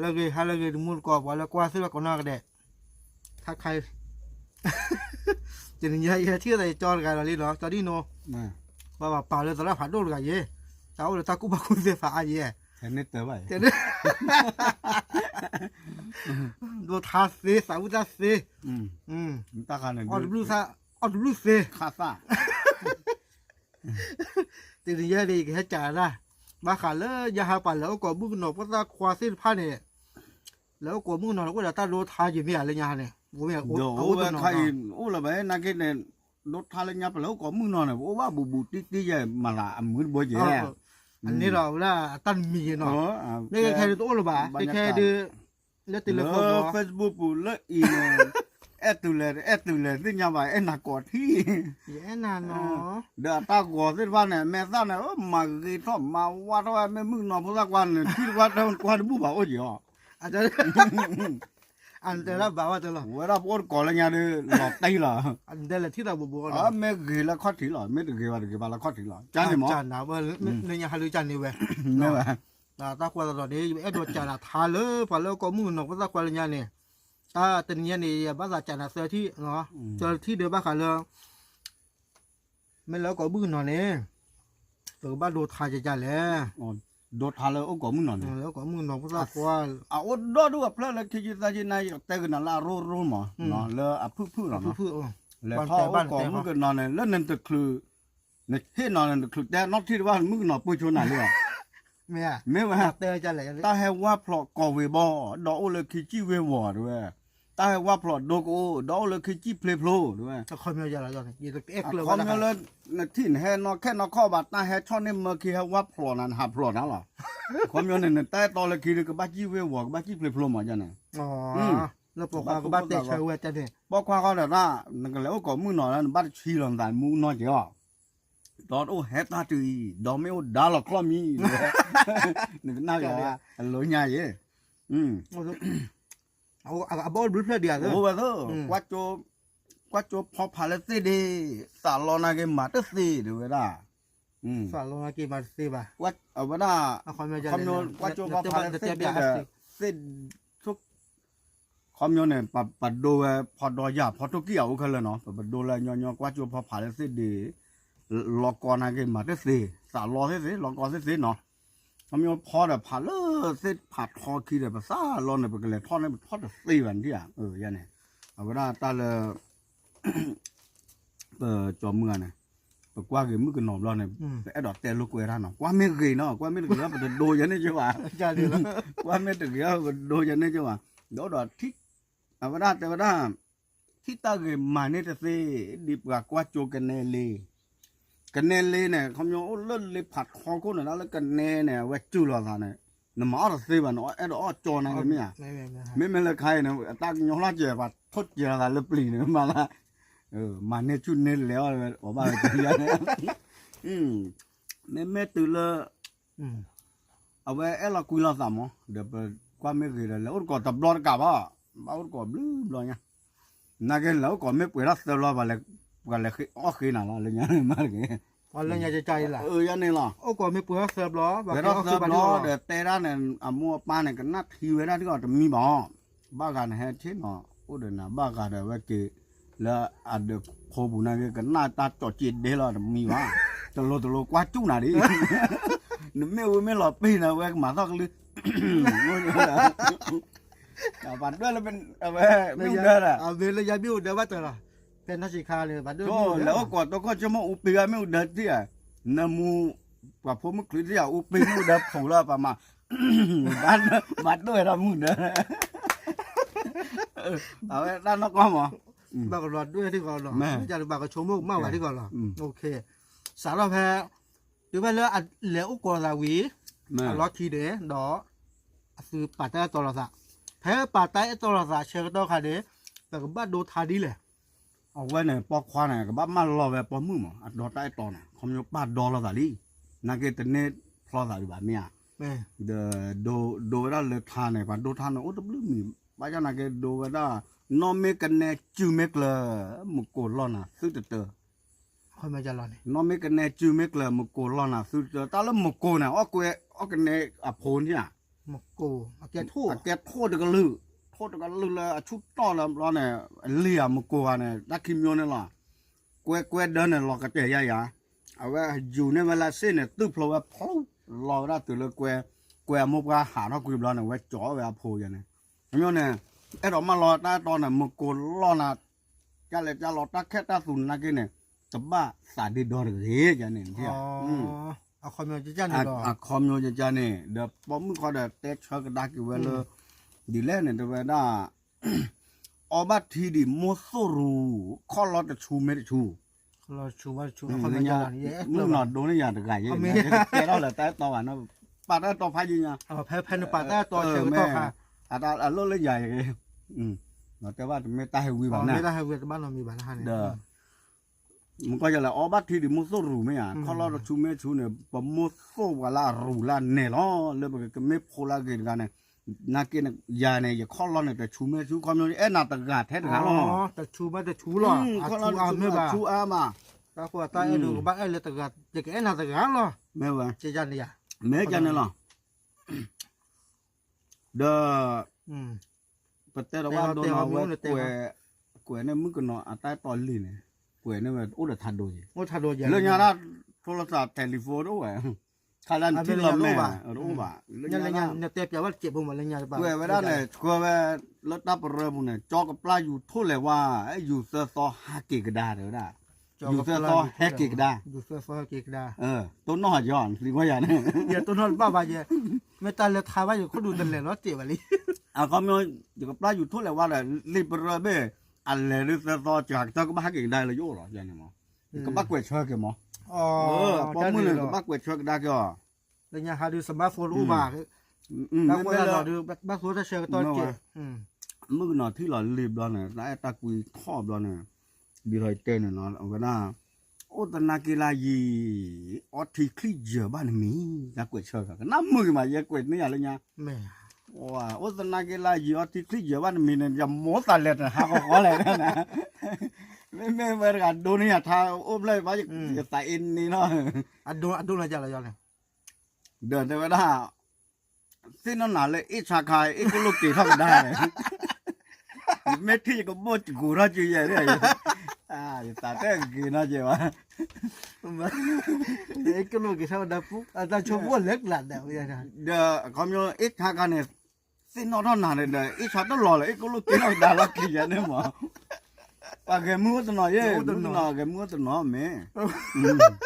လၢဂ့ၤ ဟါလၢဂ့ၤ တမူတကိး ပှၤလၢကွၢ်သ့ၣ်တဖၣ်ကိးနီၢ်ကဒဲး, ခါခါ, တနံၤညါယဟဲထံၣ်သးယကၠီတဂၤဒီးလံနီၤ, ကၠီဒံၣ်နိ, ပှၤဘၣ်ပာ်လၢသရၣ်ဖးဒိၣ်တဂၤယဲ, တၢ်အိၣ်လၢတၢ်ကူၣ်ဘၣ်ကူၣ်သ့ဖးအါယဲ, ဒိထါသ့ သးဝံၣ်တၢ်သ့, အီၣ်တဘျုးသ့, တနံၤညါန့ၣ် ယကဟဲကးတၢ်, ဘၣ်ဃးလၢယဟဲပာ်လၢအိၣ်ကိးမုၣ်ကနီၤ ဖိသၣ်ခွါသ့ၣ်တဖၣ်န့ၣ်, လၢအိၣ်ကိးမုၣ်ကနီၤန့ၣ် အိၣ်ဒီးတၢ်ဒိထါယဲမ့ၢ်ဧါလၢညါန့ၣ်, အိၣ်ဝဲ, အိၣ်လၢၤဘၣ်နာ်က့န့ၣ်, ဒိထါလၢညါ ပလဲၤအိၣ်ကိးမုၣ်ကနီၤန့ၣ် ပအိၣ်ဘၣ်ဘူးဘူးတံၢ်တံၢ်ယဲ မၤသးအမုာ်တဘိကဲ, အန့ၣ်ဒီးဝဲဒၣ်အတၢ်တမံၤယဲနီၤ, မ့ၢ်ခဲခဲဒုးတအိၣ်လၢၤဘၣ်, ခဲခဲဒုး, လၢ လၢ telephone ပူၤ Facebook ပူၤလၢအံၤန့ၣ်, အဲၣ်တုၤလဲၣ် အဲၣ်တုၤလဲၣ် သ့ၣ်ညါဘၣ် အဲၣ်နၤကိးထံၣ်, ယအဲၣ်နၤနီၤ, ဒီးအတၢ်ဂီၤသ့ၣ်တဖၣ်န့ၣ် မဲာ်သၣ်န့ၣ် မၤဂ့ၤထီၣ်မၤဝါထီၣ်ဝဲ မ့ၢ်မုၣ်ကနီၤဖိသၣ်ခွါန့ၣ် ထံၣ်တကွၢ်တၢ်ကွၢ်တဘူၣ်ဘၣ်အိၣ်က့ၤအီၤ, အတဲလၢဘၣ်ဝဲတဲလီၤ, ဝဲဒၣ်ပအိၣ်တကိးလၢညါဒီး လီၤတံၢ်လီၤ, အတဲလၢထံၣ်သးဘူးဘူးလီၤ, မ့ၢ်ဂ့ၤလၢခီၣ်ထံးလီၤ မ့ၢ်တဂ့ၤဘၣ်တဂ့ၤဘၣ်လၢခီၣ်ထံးလီၤ ကန့ၣ်မး, လၢညါဟးလၢကန့ၣ်ဝဲ, မ့ၢ်ဝဲ, တၢ်ကွၢ်သးဒီးန့ၣ် ယအဲၣ်ဒိးကးနၤထါလၢ ပှၤလၢကိးမုၣ်ကနီၤဖိသၣ်ခွါလၢညါန့ၣ်, တၢ်တနံၤညါန့ၣ် ယဘၣ်သးကးနၤသၢထံၣ်, သၢထံၣ်ဒီးဘၣ်ဃးလၢ မ့ၢ်လၢအိၣ်ကိးမုၣ်ကနီၤန့ၣ်, ပကဘၣ်ဒိထါကကလဲၣ်, ဒိထါလၢအိၣ်ကိးမုၣ်ကနီၤန့ၣ်, လၢအိၣ်ကိးမုၣ်ကနီၤဖိသၣ်ခွါ, အအိၣ်ဒီဒူၣ်အဖျၢၣ်လၢခံဆံသၢဆံနၤ ယကတဲကနၤလၢအရိရိမး, လၢအဖုၣ်ဖုၣ်လီၤ, လဲၤထီၣ်အိၣ်ကိးမုၣ်ကနီၤန့ၣ် လၢနတချုး, နဟ့ၣ်နီၤန့ၣ် နတချုးတဲနီၣ်ထံၣ်တဘၣ် မုၣ်ကနီၤပၢၢ်ဆိနၤလံ, မ့ၢ်ဝဲ, တၢ်ဟဲဝါဖျိးကီၢ်ဝ့ၤဘီ ဒီးအိၣ်လၢခံစံၣ်ဝ့ၤဝီၤတဝဲ, တၢ်ဟဲဝါဖျိးဒိကအိၣ် ဒီးအိၣ်လၢခံစံၣ်ဖျ့ဖျိတဝဲ, အခီပညီလၢ နထံၣ်နဟဲနီၢ်ခဲနီၢ်ခီၣ်ဘၣ် တၢ်ဟဲဆီၣ်န့ၢ်မၢခံ ဟဲဝါဖျိးနၤ နဟးဖျိးနၤလီၤ, အခီပညီန့ၣ် နတၢ်အဲၣ်တီလၢခံဒီး ကဘၣ်စံၣ်ဝ့ၤဝီၤ ကဘၣ်စံၣ်ဖျ့ဖျိမးန့ၣ်, လၢပိာ်ခွါကဘၣ်တဲဆၢဝဲတၢ်န့ၣ်, ပိာ်ခွါဃီဒီး နကလဲၤအိၣ်ကိးမုၣ်ကနီၤလၢ နဘၣ်တဆံလီၤနသးမူနီၢ်က့ၤအီၤ ဒီးတအိၣ်ဟဲတၢ်တုၤအံၤ ဒီးမ့ၢ်အိၣ်ဒါလီၤချီၣ်မံၤ, နကနၣ်ယၤ အလိၤညါယဲ, အဘၣ်အိၣ်တဘျုးဖျၢၣ်ဒံးဧါ, အိၣ်ဝဲသၢ, ကွၢ်ကၠိဖီဖးလၢသ့ၣ်ဒ့, သးလီနၤက့ၤမၤတသ့ဒၣ်ဝဲဒၣ်, သးလီနၤက့ၤမၤတသ့ဘၣ်, အဝဲဒၣ်, ကွၢ်ကၠိဖီဖးလၢသ့ၣ်ဒ့ဒီး, သ့ၣ် ခီပညီန့ၣ် ပဒိဝဲဖီဒီယၢ်ဖီထိၣ်ကံၢ်အအိၣ်ခဲလၢာ်နီၤ, ပပဒိလၢညီညီကွၢ်ကၠိဖီဖးလၢသ့ၣ်ဒ့, လီၤကီနၤက့ၤမၤတသ့, သးလီသ့ၣ်သ့ၣ် လီၤကီသ့ၣ်သ့ၣ်နီၤ, ခီပညီဖီဒီးဖးလၢသ့ၣ်ဖးထီခံဒီး ပသးလီန့ၣ် ပကလဲၤထီၣ်န့ၣ် ပထီၣ်တသ့ဘၣ်န့ၣ်ဧါ, ယန့ၣ်, အဝဲဒၣ်တၢ်လၢ ပကၠီမုၢ်ဂၤန့ၣ်, ပကွၢ်က့ၤမုၣ်ကနီၤဘျီန့ၣ်, ပအဲၣ်ဒိးတဲလိာ်ကွဲတၢ်နီၤ, ကွၢ်မ့ၢ်ဂ့ၤနီၤ, ကွၢ်မ့ၢ်တဂ့ၤ ပတဒိယဲန့ၣ်က့ၤဘၣ်, ကွၢ်မ့ၢ်တဂ့ၤ ပတဒိယဲန့ၣ်က့ၤဘၣ်, ဒီးဒီးထံၣ်, အဝဲဒၣ်တဲဝဲဒၣ်, ထံၣ်တၢ်ဂ့ၤမၤန့ၢ်တသ့, ဒ်ပှၤကွၢ်ကၠိကနဲလ့, ကနဲလ့န့ၣ် ခီပညီအိၣ်လၢလ့ဖးထီခိၣ်န့ၣ် ဒၣ်လၢကနဲန့ၣ် အဝဲစူၢ်လီၤသးန့ၣ်, နမၤအီၣ်တသ့ဘၣ်န့ၣ် အဲၣ်ဒိးအီၣ်ကၠီနၤက့ၤမ့ၢ်ဧါ, မ့မ့ၢ်လၢခါအံၤန့ၣ် အတၢ်ကညီလီၤစဲး ပှၤထိၣ်စဲးလီၤသးလၢပျံၤန့ၣ် မၤသး, မၤန့ၢ်ဆူၣ်န့ၢ်လဲၤအီၣ်ဝဲ အီၣ်ဘၣ်ဝဲတယါန့ၣ်, မ့မ့ၢ်တုၤလၢ အဝဲအဲၣ်လီၤကွံလီၤသးမး ဒီးပကွၢ်မ့ၢ်ဂ့ၤဒီး လဲၤအိၣ်တကိးတဘျီတကးဘၣ်, ဘၣ်အိၣ်တကိးဘျုးဘျီညါ, နာ်က့လဲၤအိၣ်ကိးမ့ၢ်ပှဲၤထီၣ်သၢဘျီ ပှၤလဲၤအီၣ်ဃ့နၤလီၤ လၢညါမးတဂ့ၤ, ယန့ၣ်လီၤ, အိၣ်ကိးမ့ၢ်ပှဲၤထီၣ်သၢဘျီ ပှဲၤထီၣ်သၢဘျီဒီးတဲဒၣ်န့ၣ် အမိၢ်အပၢ်န့ၣ် ကနၣ်ထံဝဲဒၣ်ဒ်အီၤတမံၤဘၣ်, ဘၣ်ဂၤန့ၣ်ဟဲထံၣ်နီၤ အိၣ်ဒီးနၤ ဘၣ်ဂၤဒီးဝဲက့ၤ လၢအဒၢးဖိပူၤနာ်က့ ကနၣ်တၢ်ကၠီၣ်က့ဒဲလီၤတမံၤဘၣ်, တလိၤတလိၤကွၢ်စူၣ်နၤဒ်, နမ့ၢ်ဝံၤမ့ၢ်လီၤပ့ၤန့ၣ် ဝဲကမၤသီၣ်ကလံ, ပှၤဒွဲၣ်လၢ အဝဲမ့ၣ်အူဒၢဒီး, မ့ၢ်လၢယၤမ့ၣ်အူဒၢဘၣ်တၢ်လီၤ, ဖဲနီၢ်ဆံးခါန့ၣ် ပှၤဒွဲၣ်မ့ၣ်အူဒၢ, လဲၤအိၣ်ကိးတိခိၣ်ဆိကမိၣ်အူပ့ၤဂၤမ့ၣ်အူဒၢတထံၣ်ဧါ, နမူ ပှၤဖိမုၣ်ချံးတထံၣ်ဧါ အူပ့ၤမ့ၣ်အူဒၢဖုးလၢပှၤမၤ, ဘၣ်ဒွဲၣ်ဒီးမ့ၣ်အူဒၢ, အဝဲတၢ်နီၢ်ကီၢ်မး, ဘၣ်ကလီၤဒွဲၣ်ထံၣ်ကီးလီၤ, ဘၣ်ကလီၤဒွဲၣ်ထံၣ်ကီးလီၤ, စးထီၣ်ဖဲ တုၤဖဲလၢအလဲၤအိၣ်ကိးသးဝံၤ အလီၢ်ခံန့ၣ်ဒီး အသုပာ်တၢ်အဲၣ်တီလိာ်သး, ဖဲပာ်တၢ်အဲၣ်တီလိာ်သးဆၢကတီၢ်ခါန့ၣ် ပကဘၣ်ဒိထါဒ်လဲၣ်, အဝဲန့ၣ် ပိာ်ခွါန့ၣ် ကဘၣ်မၢလီၤဝဲပိာ်မုၣ်မး အဒီတၢ်အဲၣ်တီန့ၣ် ခီပညီပာ်ဒီလိာ်သးလံ, နာ်က့တန့ၢ်ဖျီသးဒံးဘၣ်မ့ၢ်ဧါ, ဒီး ဒိဝဲဒၣ်လၢထါန့ၣ် ပှၤဒိထါန့ၣ် အိၣ်တဘျုးမံၤ ဘၣ်ဆၣ်နာ်က့ဒိဝဲဒၣ် နီၢ်မ့ၢ်ကနဲစုမ့ၢ်ကျၢၤ မုၢ်ကိၢ်လီၢ်နၤသုတတၢၢ်, နီၢ်မ့ၢ်ကနဲစုမ့ၢ်ကျၢၤ မုၢ်ကိၢ်လီၢ်နၤသုတတၢၢ်, တၢ်လၢမုၢ်ကိၢ်န့ၣ် အီၣ်ကွဲအီၣ်ကနဲအဖိန့ၣ်ဧါ မကိး အကဲထိၣ် အကဲထိၣ်တကလုာ်, ထိၣ်တကလုာ်လၢအဆူၣ်တီၢ်လၢဘျီန့ၣ် အလံာ်ဧါမကိးဧါန့ၣ် တၢ်ခံမျိုးန့ၣ်လီၤ. ကွဲကွဲဒၢန့ၣ် လီၤကတဲာ်ယါယါ, အဝဲယူၤန့ၢ်ဝဲလၢစ့ၣ်န့ၣ် သုးဖျိဝဲဖျိ လီၤဝဲဒၣ်တုၤလၢကွဲ, ကွဲအမိၢ်ပှၢ်ဟးထီၣ်ကွံာ်ဘျီန့ၣ် ဝဲကၠီဝဲအဖိယါန့ၣ်, အမ့ၢ်န့ၣ် အဲၣ်ဒိးမၢလီၤတၢ်အဲၣ်တီန့ၣ် မကိးလီၢ်နၤ, ကလဲၤကလီၤတၢ်ခဲတၢ်သူနာ်က့န့ၣ် တဘၣ်သးဒ့ဒီတဂ့ၤန့ၣ် အခီပညီန့ၣ် ဒီးပိာ်မုၣ်ဃီဒီးတဲဆၢကဒါက့ၤဝဲလၢ ဒ်လဲၣ်န့ၣ် တဲဝဲဒၣ် အီဘၣ်ထံဒံးမိၢ်သိၣ်ရူၤ, ခီၣ်လီၤတဆူမ့ၢ်တဆူ, မုၣ်ကနီၤဒိန့ၢ်ယၤတဂၤယဲ, ကဲထီၣ်လၢတၢ်အဲၣ်တီဘၣ်နီၤ, ပာ်တၢ်အဲၣ်တီဖးယံၤညါ, ဖဲနပာ်တၢ်အဲၣ်တီဆၢကတီၢ်ခါ, အလိၣ်လၢယၤယဲ, တဲဘၣ်တမ့ၢ်တၢ်ဟဲဝံဘၣ်န့ၣ်, ဒီး မ့ၢ်ကွၢ်ယလဲၣ် အီဘၣ်ထံဒံးမိၢ်သိၣ်ရူၤမ့ၢ်ဧါ, ခီၣ်လီၤတဆူမ့ၢ်တဆူန့ၣ် ပမိၢ်သိၣ်ပှၤလၢအရူၤလၢအနဲၣ်လီၤ, လၢပကမ့ၢ်ဖိလၢအဂ့ၤတဂၤန့ၣ်, နာ်က့န့ၣ် ယၤန့ၣ် ယခီၣ်လီၤန့ၣ် တဆူမ့ၢ်တဆူ ခီပညီ အဲၣ်နၤတဂၤထဲတဂၤလီၤ, တဆူမ့ၢ်တဆူလီၤ, အဆူအါမ့ၢ်ဘၣ်, တၢ်ဃိတၢ်အဲၣ်ဒိး ကဘၣ်အဲၣ်လၢတဂၤ ယကအဲၣ်နၤတဂၤလီၤ, မ့ၢ်ဝဲ, မ့ၢ်ကန့ၣ်လီၤ, ဒီး ပတဲဒီးဝဲဒိနီၤ ဝဲကွဲး, ကွဲးန့ၢ်မုၣ်ကနီၤအတၢ်အဲၣ်တီလံာ်န့ၣ်, ကွဲးန့ၢ်ဝဲအိၣ်ဒီးထးဒိးယဲ, လၢညါတၢ် ထိလီၤသး telephone တအိၣ်ဝဲ, ခါလၢနထံၣ်လီၤမဲာ် တအိၣ်ဘၣ်, လၢညါတၢ် ကွဲးဝဲဒၣ်န့ၣ် ဆှၢဝဲလၢတၢ်ပရၢပူၤန့ၣ် ကၠီကပျၢ်ယူၤထိၣ်လဲၤဝါ, ယူၤသၢသီဟဲက့ၤကဒါတဲဝဲဒၣ်, ယူၤသၢသီဟဲက့ၤကဒါ, တိၢ်နီၣ်ဟးကၠီ နသံကွၢ်ယၤန့ၣ်, တိၢ်နီၣ်တဘၣ်ဘၣ်ယဲ, မ့ၢ်တၢ်လၢထါဘၣ်ယဲ ခိၣ်ဒူတလဲၤလီၤတ့ၢ်ဘၣ်လံ, အခီပညီ ယကပျၢ်ယူၤထိၣ်လဲၤဝါဒီး လံာ်ပရၢဘ့ၣ် အလဲၤဒုးသၢသီ ကဟးကတၢၢ်ကဘၣ်ဟဲက့ၤကဒါလၢယအိၣ်လီၤန့ၣ်မး, ကဘၣ်ကွဲးဆၢက့ၤမး, ပိာ်မုၣ်န့ၣ် ကဘၣ်ကွဲးဆၢကဒါက့ၤအီၤ, လၢညါဟးဒုး smartphone တအိၣ်ဘၣ်, တၢ်ဃိတၢ်လီၤဒုး ဘၣ်ဃိတၢ်ဆၢကတီၢ်တက့ၢ်, မုၣ်ကနီၤထံၣ်လီၤလံာ်ဘျီန့ၣ် တၢ်အဲၣ်တၢ်ကွံထီၣ်ဘျီန့ၣ်, ဒ်သိးယတဲန့ၣ်နီၤ အဝဲဒၣ်, အိၣ်သနာ်က့လၢယံၤ, အီထံချံယၢၤဘၣ်နမံၤ, တၢ်ကွဲးဆၢက့ၤ ကနၣ်မုာ်က့ၤမး ယဲကွဲးန့ၢ်ယၤလၢညါ, အိၣ်သနာ်က့လၢယံၤ အီထံချံယၢၤဘၣ်နမံၤန့ၣ် ယမိၢ်သးလဲၤတဟးဃီဃီလဲၣ်, မ့မ့ၢ်ဝဲတဂၤဒိန့ၢ်ယၤထါအိၣ်ဖျဲၣ်ဘၣ် ယသးအ့န့ၣ်လီၤ, အဒိလၢယၤလီၤယၤန့ၣ်, ဒီးတဲဝဲဒၣ် သ့ၣ်နီၣ်နၤလၢအ့ၣ်ဆါခါ အ့ၣ်ကလိၣ်က့ၤထီၣ်ကဒါန့ၣ်, ယမ့ၢ်ထံၣ်ယကဘိၣ်ကကိးထီၣ်က့ၤယဲ, ယသးတဂ့ၤနီတကဲဘၣ်, အ့ၣ်ကလိၣ်က့ၤထီၣ်ကဒါပူၤ အတၢ်ဆိကမိၣ်လဲၤကျးဒၣ်ဝဲ, ဒီးအခီပညီအ့ၣ်ဆါခါန့ၣ်, သ့ၣ်နီၣ်ထီၣ်နၤန့ၣ်ဒီး အ့ၣ်ဆါတလီၤလၢ အ့ၣ်ကလိၣ်က့ၤထီၣ်ကဒါလီၤက့ၤယဲန့ၣ်မး, ပှၤဂဲၤမုၢ်အိၣ်တနီၤယဲ, မုၢ်တနီၤဂဲၤမုၢ်အိၣ်တနီၤမ့ၢ် ဘၣ်တဲ,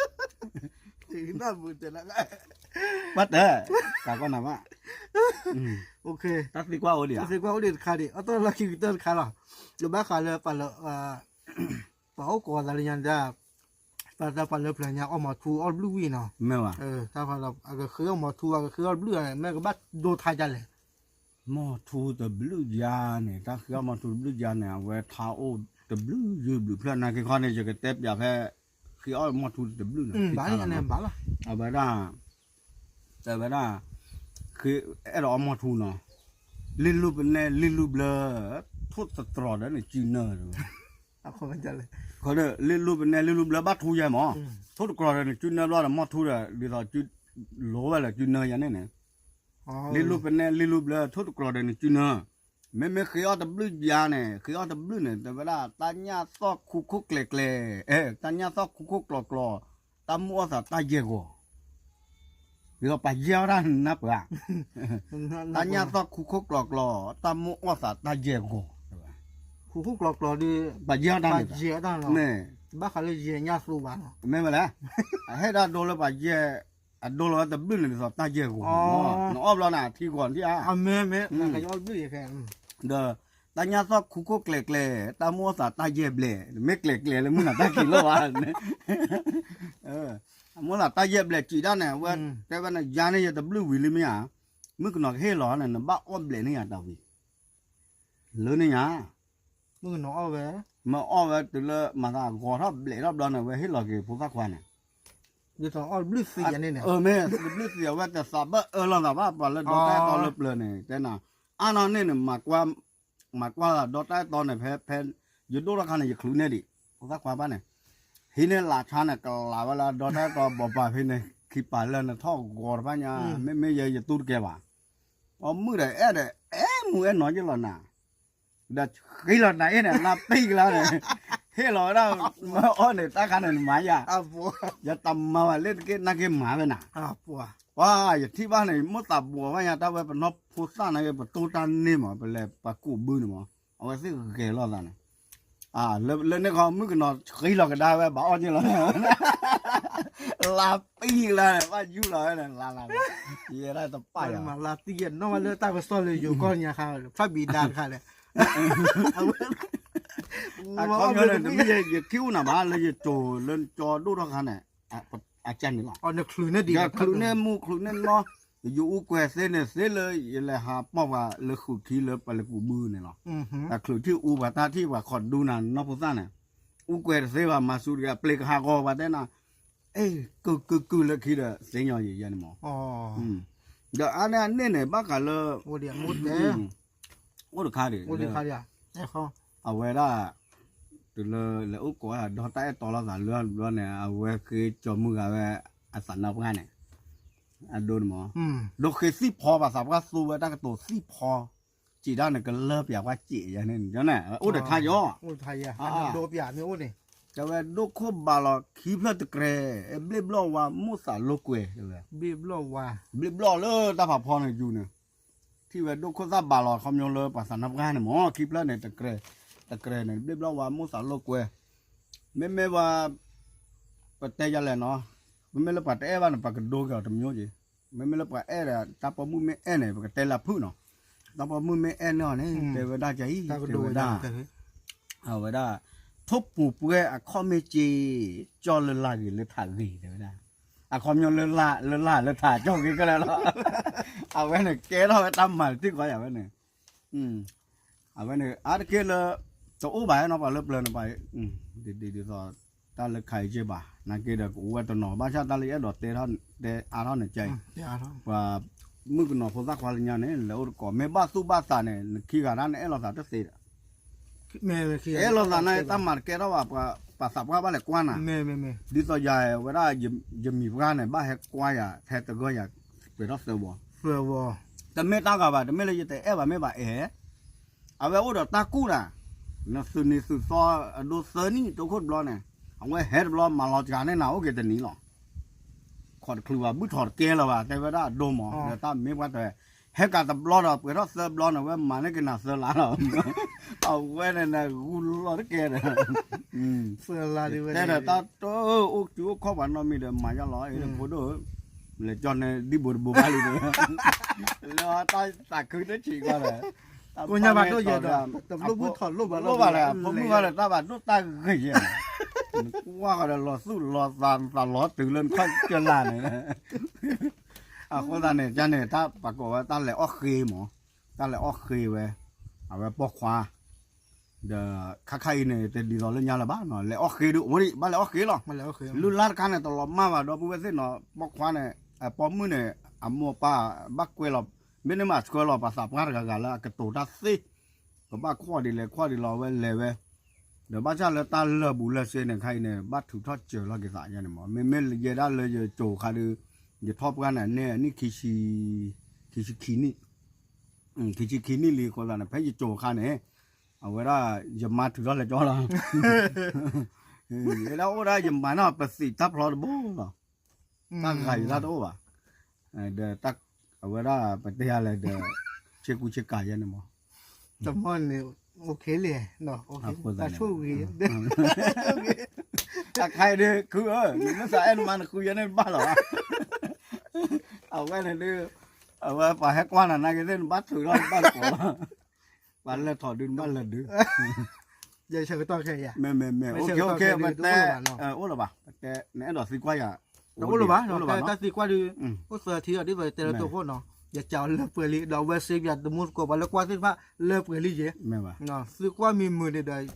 ကးကီနၤဘၣ်, တၢ်သံကွၢ်အိၣ်ဒံးဧါ, တၢ်သံကွၢ်အိၣ်ဒံးတခါဒံး အသီလီၢ်ခံကတၢၢ်တခါလီၤ, ယဘၣ်ဃးလၢပှၤလၢ, ပှၤအိၣ်ကိးသးလၢညါဒၣ်, ပှၤတၢ်ပှၤလၢပျၢၤညါအီၣ်မီၤထူအီၣ်တဘျုးဝံၤနီၤ, မ့ၢ်ဘၣ်, တၢ်ဖးလီၤ အကဃ့အီၣ်မီၤထူ အကဃ့အီၣ်တဘျုးန့ၣ် မ့ၢ်ကဘၣ်ဒိထါဒ်လဲၣ် မီၤထူတဘျုးယါန့ၣ် တၢ်ဃ့အီၣ်မီၤထူတဘျုးယါန့ၣ် အဝဲထါအိၣ်တဘျုးယုၢ်ဘျုးဖျၢၣ်နာ်က့ခီန့ၣ် ယကတဲပျးဖဲ ဃ့အီၣ်မီၤထူတဘျုးန့ၣ် အဝဲဒၣ် တဲဝဲဒၣ် အဲၣ်ဒိးအီၣ်မီၤထူနီၤ လ့ၣ်လူၢ်ပနဲလ့ၣ်လူၢ်ဘျၢ ထိၣ်သတြီၤဒီးန့ၣ်စုနၢဝဲ လ့ၣ်လူၢ်ပနဲလ့ၣ်လူၢ်ဘျၢဘၣ်ထူယဲမး ထိၣ်သတြီၤဒီးန့ၣ်စုနၢဘျီဒီးမီၤထူဒီး ဒ်သိးလိၤဝဲလၢစုနၢယါန့ၣ်န့ၣ် လ့ၣ်လူၢ်ပနဲလ့ၣ်လူၢ်ဘျၢ ထိၣ်သတြီၤဒီးန့ၣ်စုနၢ မ့မ့ၢ်ဃ့အီၣ်တဘျုးယါန့ၣ် ဃ့အီၣ်တဘျုးန့ၣ် တဲဝဲဒၣ် တၢ်ညၣ်သီၣ်ခူခိၣ်ကျဲၤကျဲၤ တၢ်ညၣ်သီၣ်ခူခိၣ်ကျီၤကျီၤ တၢ်မုၢ်အီၣ်သးတၢ်ယဲၢ်ဂီၤ ဒ်သိးပှၤယဲၢ်အီၣ်တၢ်နၢ်ပၢၢ်ဧါ တၢ်ညၣ်သီၣ်ခူခိၣ်ကျီၤကျီၤ တၢ်မုၢ်အီၣ်သးတၢ်ယဲၢ်ဂီၤ ခူခိၣ်ကျီၤကျီၤဒီး ပှၤယဲၢ်အီၣ်တၢ်န့ၣ် ဘၣ်ဃးလၢယဲၢ်ညၣ်သိဘၣ်နီၤ မ့ၢ်ဝဲလဲၣ် အဟဲဒၣ်ဒိလၢပှၤယဲၢ် အဒိလီၤဝဲတဘျုးန့ၣ် ဒ်သိးတၢ်ယဲၢ်ဂီၤ နအီၣ်ဘျီန့ၣ် အထံဂီၤနထံၣ်ဧါ အမ့ၢ်မ့ၢ် ဒီး တၢ်ညၣ်သီၣ်ခူခိၣ်ကျဲၤကျဲၤ တၢ်မုၢ်အီၣ်သးတၢ်ယဲၢ်ဘျဲၣ် မ့ၢ်ကျဲၤကျဲၤလၢမုၢ်နၤတၢ်ခံးလီၤဘၣ် အမိၢ်သးတၢ်ယဲၢ်ဘျဲၣ်စံးဒၣ်န့ၣ် အဝဲတဲဝဲန့ၣ် ယါန့ၣ်ယတဘျုးဝံၤလံမ့ၢ်ဧါ မုၢ်ကနီၤကဟ့ၣ်လီၤန့ၣ် နဘၣ်အီၣ်ဘျဲၣ်န့ၢ်ယၤတၢ်ဝံၤ လၢန့ၢ်ယၤ မ့ၢ်အီၣ်ဝဲ တုၤလၢမၤသးဂီၤထီၣ်ဘျဲၣ်ထီၣ်ဘျီန့ၣ် ဝဲဟ့ၣ်လီၤက့ၤဖိသၣ်ခွါန့ၣ် ဒ်သိးအီၣ်တဘျုးသံန့ၣ် မ့ၢ်တဘျုးသံအဝဲတသးဘၣ်အၢလီၤသးဘၣ် ပှၤလၢဒီတၢ်အဲၣ်တီလၢပျၢၤန့ၣ် တဲနၤ အါနီၢ်န့ၣ်န့ၣ် မၤကွၢ်သးဒီတၢ်အဲၣ်တီန့ၣ် ဖဲ ဖဲ ယဒိၣ်ထီၣ်ခါန့ၣ် ယချုးန့ၢ်ဒံး ဖိသၣ်ခွါဘၣ်န့ၣ် ဟံးန့ၢ်လးဆါန့ၣ် ကလးဝဲလၢဒီတၢ်အဲၣ်တီဘီပၤဖဲန့ၣ် ခံပာ်လၢနထီၣ်ဂီၤတဖၣ်ညါ မ့မ့ၢ်ယဲယတူၢ်တကဲဘၣ် အီၣ်မုၣ်ဒီးအဲၣ်ဒီး အဲၣ်မူအဲၣ်နီၤယလီၤနၤ, ဒီးဃ့လီၤနၤအ့ၣ်န့ၣ် လါပံၢ်ကလါန့ၣ်, ဟ့ၣ်လီၤဝဲဒၣ် မ့ၢ်အီၣ်န့ၣ် တၢ်ခါန့ၣ်နမၤယၤ, ယတမၤဘၣ်လၢတက့ၢ် နာ်က့မၤဝဲနၤ, ပှၤယထံၣ်ဘၣ်န့ၣ် မိၣ်သးဘှီးဘၣ်ညါ တၢ်ဝဲပနီၢ်ဖိသၣ်နာ်က့ ပတိၢ်တၢ်န့ၢ်မး ပလဲၤပှၤကူးဘုန့ၣ်မး, အဝဲသ့ၣ်ဂဲၤလိာ်သးန့ၣ်, လၢန့ၣ်ခီ မုၣ်ကနီၤဃ့လီၤကဒါဝဲ ဘၣ်အီၣ်က့ၤလီၤ, လါပံၢ်လါန့ၣ် ဘၣ်ယူၢ်လီၤဝဲန့ၣ် လါလါ, ယဲဒၣ်တပာ်ယၤ, မၤလါတံၢ်ယဲၢ်နီၣ်ဝဲလၢတၢ်ကစီၣ်လၢယိၤကီၢ်ညါခါ ဖျါဘံၣ်ဒါတခါလဲၣ်, အခီပညီန့ၣ် တမ့ၢ်ယခံအိၣ်နၤဘၣ် လၢယကၠိလၢကၠီဒိၣ်ထီၣ်ခါန့ၣ်, အကန့ၣ်လီၤ, ချုးန့ၢ်မူချုးန့ၢ်နီၢ်, ယအူကွဲၤသ့န့ၣ်သ့လၢ ယလဲၤဟးပီၢ်ပှၤလၢဃုာ်ခံလၢပှၤလဲၤကူးဘုန့ၣ်လီၤ, တချုးထံၣ်အူပှၤတၢ်ထံၣ်ပှၤခီဒူနၤနီၢ်ဖိသၣ်န့ၣ်, အူကွဲၤတသ့ဘၣ် မၤစူၤတဂ့ၤ အပျ့ၤကဟးဂီၤပှၤတဲနၤ, အဲၣ် ကုၢ်ကုၢ်ကုၢ်လၢခံဒီးသ့ညီယဲၢ်ယဲၢ်န့ၣ်မး, ဒီးအါန့ၢ်အန့ၣ်န့ၣ် ဘၣ်ဃးလၢ အိၣ်တခါဒံး အဝဲဒၣ် တုၤလၢလဲၤအိၣ်ကိးဒီးတၢ်အဲၣ်တီလိာ်သးလၢဘျီန့ၣ် အဝဲဃ့ကၠီမုၢ်ဂၤဝဲ အသးနါပှၢ်န့ၣ် အဒိန့ၣ်မး, ဒိဃ့သံၣ်ဖီ ပှၤသးပှၢ်သူဝဲတၢ်ကတိၤသံၣ်ဖီ, စံးဒၣ်န့ၣ် ကလၢပၠးပှၢ်စံးယဲန့ၣ် အိၣ်တခါယီၤ, တဲဝဲဒိခိၣ်ဘၣ်လီၤခံဖျၢၣ်တကြဲး, ဘျ့ၣ်ဘျီၣ်ဝါမိၣ်သးလိာ်ကွဲ, ဘျ့ၣ်ဘျီၣ်လၢတၢ်ဖးဖီန့ၣ်ယူၤန့ၣ်, ထံၣ်ဝဲဒိခိၣ်သၣ်ဘၣ်လီၤ ခီပညီလၢပှၤသးနါပှၢ်န့ၣ်မး ခံဖျၢၣ်န့ၣ် တကြဲးန့ၣ် ဘျ့ၣ်ဘျီၣ်ဝါမိၣ်သးလိာ်ကွဲ, မ့မ့ၢ်ဝဲ ပတဲယလဲၣ်နီၤ, မ့မ့ၢ်လၢပှၤတအဲၣ်ဘၣ်န့ၣ် ပှၤကဒိက့ၤအီၤတမျိုးက့ၤ, မ့မ့ၢ်လၢပှၤအဲၣ်ဒီး တၢ်ပိာ်မုၣ်မ့ၢ်အဲၣ်န့ၣ် ပကတဲလၢဖုၣ်နီၤ, တၢ်ပိာ်မုၣ်မ့ၢ်အဲၣ်န့ၢ်အီၤန့ၣ် တဲဝဲဒၣ်ကအံၤ တဲဝဲဒၣ် အဝဲဒၣ် ထိၣ်ပူၤပှဲၤအခီၣ်မ့ၢ်က့ၤ ကၠီလၢလၢ်ဂ့ၤလၢထးဂ့ၤ တဲဝဲဒၣ်, အခီပညီလၢလၢ်လၢထးကၠီဂ့ၤကလဲာ်လီၤ, အဝဲန့ၣ်ကဲထီၣ်ဝဲတၢ်မၤတံၢ်ဃီယၤဝဲန့ၣ် အဝဲန့ၣ် အါတက့ၢ်လၢ တအိၣ်ဘၣ်နီၤ ပှၤလၢပျၢၤန့ၣ် ပှၤ ဒ်သိး တၢ်လၢခါအံၤက့ဘၣ် နာ်က့ဒီးကအိၣ်ဝဲတနီၤ ဘၣ်ဆၣ်တၢ်လၢယအဲၣ်ဒိးတဲထီၣ်တဲအါထီၣ်န့ၣ်ကဲအံၤ ပှၤ မုၣ်ကနီၤဖိသၣ်ခွါလၢညါန့ၣ် လဲၤအိၣ်တကိး မ့ၢ်ဘၣ်သူၣ်ဘၣ်သးန့ၣ် နခံဂၤဒၣ်န့ၣ် အဲၣ်လိာ်သးတသ့ဒီး အဲၣ်လိာ်သးန့ၣ် တၢ်မၤတကဲထီၣ်ဘၣ် ပှၤသးပှၢ်ဘၣ်လဲၤကွၢ်နၤ ဒ်သိးယၤဝဲဒၣ် ယမံၤပှၢ်န့ၣ် ဘၣ်ဟဲကွၢ်ယၤ ဟဲတဂၢၢ်ယၤ ပှဲၤထီၣ်သၢဘီ တမ့ၢ်တၢ်ဂၤဘၣ် တမ့ၢ်လၢယတအဲၣ်ဘၣ်မ့ၢ်ဘၣ်အဲၣ် အဝဲအိၣ်ဒီးတၢ်ကူၣ်နၤ နသုးနံၤသုးသီအဒိသၢနံၣ် တိခိၣ်တဘျီန့ၣ် အဝဲဟဲတဘျီ မၤလီၤစှၤန့ၢ်နၤအိၣ်က့ၤတနံၤလီၤ. ခိးတချုးဘၣ် ဘုၣ်ထီၣ်တကဲလၢၤဘၣ် တဲဝဲဒၣ်အဒိမး ဒီးတၢ်မ့ၢ်ပှၢ်တဲ ဟဲကၤတဘျီဒီး ပှဲၤထီၣ်သၢဘျီန့ၣ် ဝဲမၤန့ၢ်က့ၤနၤသၢလါလီၤ. အဝဲန့ၣ် ဂူလီၤတကဲဒီး တဲဒီးတၢ်တအိၣ်စုအိၣ်ခီၣ်ပှၤနီတမံၤဒီး မၤယါလီၤ ဖိဒိၣ်ဧၢ လဲၤကၠီန့ၣ် ဒံဘိတဘိဘၣ်လံဒီး လၢတၢ်သးခုတဆံးကွၢ်ဒီး ကိးညါဘၣ်ဒိၣ်ယဲဒီး တဘျီဘုၣ်ထီၣ်လိၣ်ဘၣ်လိၣ်ဘၣ်လၢ ဖိမုၣ်ဘၣ်ဒီး တၢ်ဘၣ်ဒိၣ်တၢ်ဂ့ၤယဲ နကွၢ်ဃီဒီး လီၤသူၣ်လီၤသး နသးလီၤတုၤလၢနခီၣ်ကလၢ်န့ၣ် အဃိသတးန့ၣ် ကန့ၣ် တၢ်ပှၤကိးဝဲတၢ်လဲၤအီၣ်ဃ့မး တၢ်လဲၤအီၣ်ဃ့ဝဲ အဝဲပိာ်ခွါ ဒီးခါခါအံၤန့ၣ် တဒ်သိးလၢညါလၢၤဘၣ်နီၤ လဲၤအီၣ်ဃ့ဒုး အိၣ်ဒံး ဘၣ်လဲၤအီၣ်ဃ့လီၤ လုၢ်လၢ်တခါန့ၣ် တလီၤမၢ်ဘၣ်ဒီပုၢ်ဝဲၢ်သ့ၣ်နီၤ ပိာ်ခွါန့ၣ် အပိာ်မုၣ်န့ၣ် အမိၢ်အပၢ်ဘၣ်ကွဲလီၤ မ့ၢ်န့ၢ်မးဆှၢလီၤ ပှၤသးပှၢ်တဂၤဂၤလၢအကတိၤတၢ်သ့ ကဘၣ်ခွီၣ်ဒ်လဲၣ်ခွီၣ်ဒ်လဲၣ် အဝဲလဲၤဝဲ ဒီးဘၣ်ဆၣ်လၢတၢ်လၢာ်ဘူးလၢာ်စ့န့ၣ် ခါအံၤန့ၣ် ဘၣ်ထုးထီၣ်စၢၤလီၤက့ၤသးယါန့ၣ်မး မ့မ့ၢ်ယဲဒၣ်လၢယကၠိၤခါဒုး ယထီၣ်ပှၢ်န့ၣ် န့ၢ်အနံၣ်ခံဆံ ခံဆံခံနံၣ် ခံဆံခံနံၣ်လံအဃိသတးန့ၣ် ဖဲယကၠိၤခါန့ၣ် အဝဲဒၣ် ယမါထုးထီၣ်လဲၤကၠီလီၤ ယဲဒၣ်အိၣ်ဒၣ်ယမၤန့ၢ်ပသံးတၢ်ဖျီတဘိလီၤ တၢ်ဂၤယတၢ်တအိၣ်ဘၣ် ဒီး အဝဲဒၣ်ပတဲယၤလဲၣ်ဒီး ဆ့ကူဆ့ကၤယဲန့ၣ်မး တမီၢ်န့ၣ် OK လံ တၢ်ဆိၣ်ဂ့ၤ အခါအံၤဒုး ခုဧၢ နမ့ၢ်သးအဲၣ်နမါနဃုယဲန့ၣ်တဘၣ်လီၤ အဝဲန့ၣ်ဒုး အဝဲပှၤဟဲကွၢ်နၤနာ်က့ၤသ့ၣ် နဘၣ်ထုးထီၣ်နဘၣ်ကိးလီၤ ပှၤလဲၤထီၣ်ဒုးနဘၣ်လဲၤဒုး ယဆၢကတီၢ်ခဲအံၤ မ့မ့မ့ OK OK ပတဲ အိၣ်လၢၤဘၣ် ပတဲ နအဲၣ်ဒိးသံကွၢ်ယၤ တအိၣ်လၢၤဘၣ် တၢ်သံကွၢ်ဒုး အိၣ်သၢထံၣ်အီၤဒ်သိးယတဲလၢတိခိၣ်နီၤ ယကးအီၤလၢပှဲၤလံ ဒီးဝဲစ့ပၠးတမူသကိးပှၤလၢကွၢ်သ့ၣ်တဖၣ်လၢပှဲၤလံယဲ သံကွၢ်မံၤမုာ်န့ၣ်ဒီး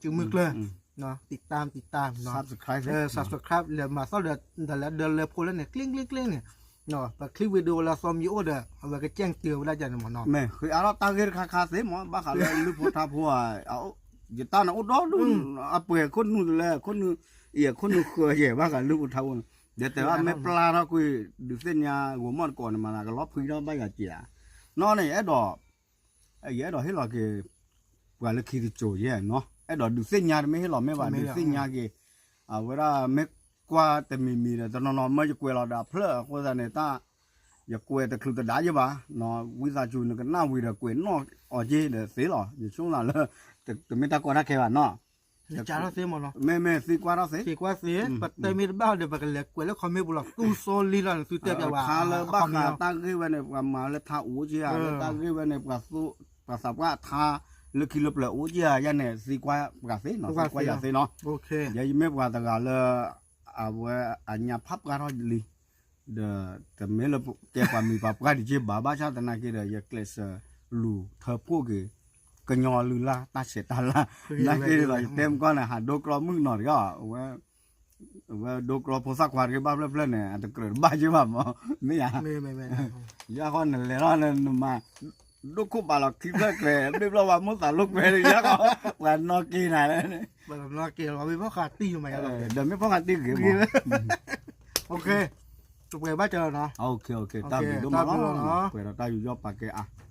စုမုၢ်ကျၢၢ် တံတၢ်တံတၢ် subscribe လဲၤမၤသီၣ်ဒီး ဒီးလၢဒၢလၢဖိလၢန့ၣ် ကျ့ကျ့ကျ့န့ၣ် ပချံဝံၤဒုးဝဲလၢသီမံၤအိၣ်ဒီး အဝဲကကဲၣ်က့ၤဝဲဒၣ်န့ၣ်မးနီၤ မ့ၢ်ဃ့အါထီၣ်တၢ်ဂ့ၢ်တခါခါသ့မး ဘၣ်ဃးလၢလုၢ်ဖိထါဖိဧါ ယတၢ်န့ၣ်အိၣ်ဒီဒူၣ် အပှဲၤခိၣ်နူာ်တလဲ ခိၣ်နူာ် အံၤအခိၣ်နူာ်ဃၢၤယဲၢ် ဘၣ်ဃးလုၢ်ဖိထါဖိန့ၣ် ဒီးတဲဘၣ်မ့ၢ်ပျၢ်ထီၣ်ကွံာ် ဒုးသ့ၣ်ညါဂိၤမီၣ်တကိးန့ၣ်မး ကလီၤဖှံထီၣ်ဘၣ်ယၤစ့ဧါ. နီၢ်န့ၣ် ယအဲၣ်ဒိး ယအဲၣ်ဒိးဟ့ၣ်လီၤက့ၤ ပှၤလၢခံတစိၤယဲနီၤ အဲၣ်ဒိးဒုးသ့ၣ်ညါတမ့ၢ်ဟ့ၣ်လီၤမ့ၢ်ဘၣ် ဒုးသ့ၣ်ညါက့ၤ အဝဲဒၣ်မ့ၢ်ကွၢ်တမံၤမံၤဒီး တနီၤနီၤမၢယကွဲးလီၤဒီးအဖျၢၣ်အဃိသတးန့ၣ် တၢ် ယကွဲးတချုးတဒါယဘၣ် ဝံသးစူၤနကနၣ်ဝံၤဒီးကွဲးနီၣ်အီၤက့ၤဒီးသ့လီၤ ယဆိကမိၣ်လၢ တမ့ၢ်တၢ်ကီတၢ်ခဲဘၣ်နီၤ မ့မ့ၢ်သံကွၢ်ထီၣ်သ့ ပတဲမ့ၢ်တဘၣ်ဒီး ပကလဲၤကွဲးလၢ comment ပူၤလီၤ သူစီလံလီၤ သုတဲပျးဝဲ ခါလၢဘၣ်ဃးတၢ်ဂ့ၢ်ဝဲန့ၣ် ပှၤမၤလၢထါအိၣ်က့ၤဧါ လၢတၢ်ဂ့ၢ်ဝဲန့ၣ် ပှၤသးပှၢ်ထါ လၢခံလၢပျၢၤအိၣ်က့ၤဧါ ယဲန့ၣ် သံကွၢ်ပှၤသ့နီၤ သံကွၢ်ယၤသ့နီၤ ယဲယမ့ၢ်ပှၤတဂၤလၢ အဝဲအညါဖးပှၢ်ထီၣ်လံ ဒီးတမ့ၢ်လၢကဲပှၤမံၤပှၤပှၢ်ဒံးက့ၤဘၣ် ဘၣ်ဆၣ်သနာ်က့ဒီး ယကျဲးစၢးလူၤထၢဖှိၣ်က့ၤ ကညီလုၢ်လၢ်တၢ်ဆဲးတၢ်လၢ် နာ်က့ဒီး ယတဲမကီၢ်န့ၣ် ဟးဒိကျီမုၣ်ကနီၤတဂ့ၤ အဝဲဒိကျီဖိသၣ်ခွါတဂ့ၤ ဘၣ်ဖျၢၣ်ဖျၢၣ်န့ၣ် အတကြၢးတဘၣ်က့ၤဘၣ်မး မ့ၢ်ယါ ယါဃီနလဲၤထီၣ်န့ၣ် နမၤ ဒိၣ်ခိၣ်ပာ်လီၤခံဖျၢၣ်ကျဲၤ ဘ့ၣ်ဘျီဝဲမိၢ်သးလိာ်ကွဲ ယါဃီ ပှၤနီၣ်က့ၤနၤလၢ နီၣ်က့ၤလီၤ မ့ၢ်ဖီၣ်ဃာ်တံၢ်မး ဒီးမ့ၢ်ဖီၣ်ဃာ်တံၢ်ဂ့ၤမး ပှဲၤဘၣ်ကလီၤနီၤ ပှဲၤဒီးတၢ်ယူးယီၣ်ပာ်ကဲအါ တၢ်ဘျုးလီၤနီၤ ပှဲၤဒီးတၢ်ယူးယီၣ်ပာ်ကဲအါ